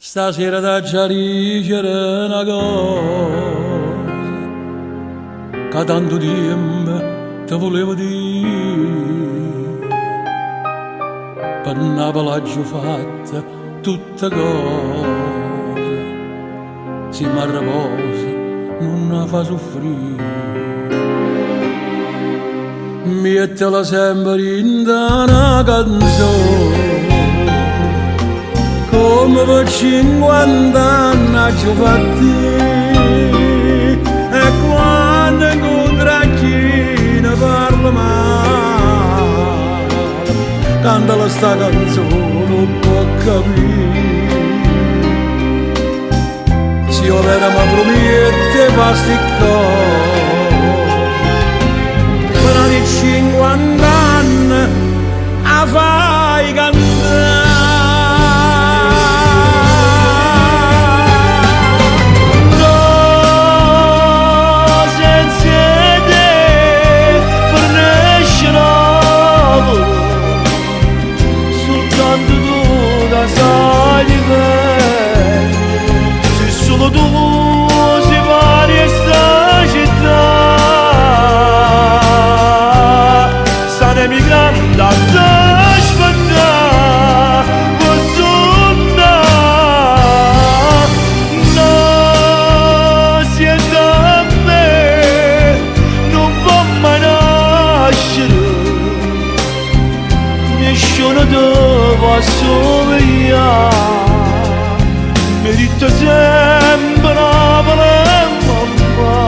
Stasera t'aggia dicere na cosa ca tanto tiempo te vulevo dì. Pe' Napule aggio fatto tutte cose, si m'arreposo nun 'a fa suffrì. Miettela sempe dint'a na canzone, comme pe' cinquant'anne aggio fatto i'. E quanno 'ncontro a chi ne parla male, cantala 'sta canzone, 'o può capì. Si overo me prumiette 'e fa 'sti ccose, pe' n'ati cinquant'anne 'a fai cantà. No, senza 'e te fernesce Napule, Sultanto tu ca saje difendere, si sulo tu si pari 'e sta città. Sta n'emigrante a t'aspettà, pe sunnà. No, siente a me, nun po' mai nascere. Nisciuno te po' assumiglià. M'hê ditto sempe Napule è mammà,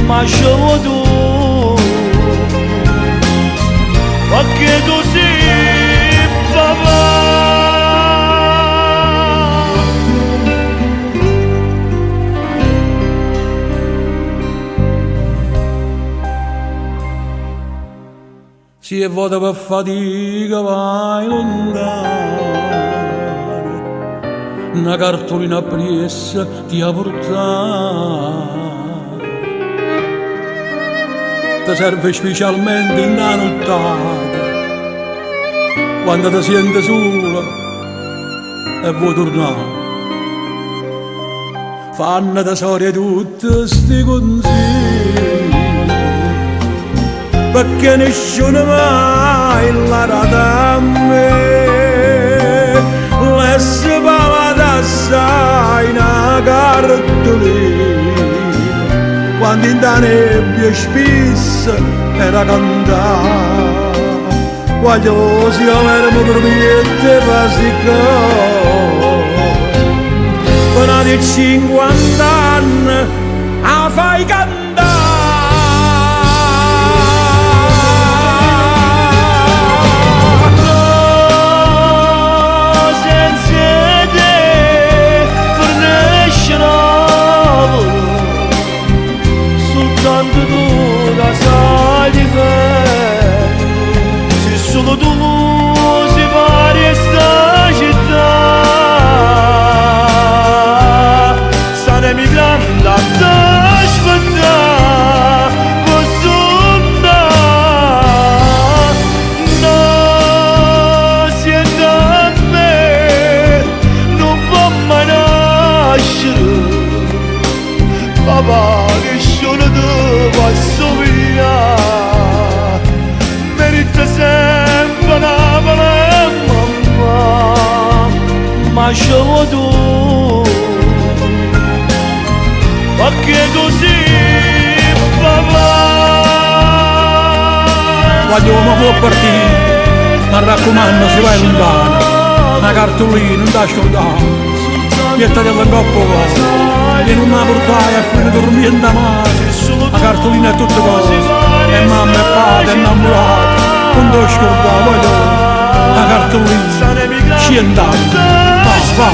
ma ce vuò tu, pecché tu si papà. Si 'e vote pe fatica vai luntano, na cartulina appriesso ti 'a purtà. Te serve specialmente 'int' 'a nuttata, quando te siente sulo e vuò turnà. Fanno tesoro 'e tutte sti cunzigli, pecché nisciuno mai l'ha data a me. L'esse pavata assai na cartulina, quando 'int' 'a nebbia spisso era cantà. Guagliò, si overo me prumiette 'e fa sti cose, pe' n'ati cinquant'anne 'a fai cantà. No, senza 'e te fernesce Napule, Sultanto tu ca saje difendere, si sulo tu si pari 'e sta città. Sta n'emigrante a t'aspettà, pe sunnà. No, siente a me, nun po' mai nascere. Papà, nisciuno te po' assumiglià. M'hê ditto sempe Napule è mammà, ma ce vuò tu, pecché tu si papà. Guagliò, mo può partì, m'arraccumanno si vai luntano, na cartulina nun t' 'a scurdà. Miettatella 'ncopp' 'o core, je nun m' 'a purtaje a fine turmiento amaro. 'A cartulina è tutte cose, è mamma e pate, è 'nnammurata, nun t' 'o scurdà, guagliò, 'a cartulina, cient'anne, va, va.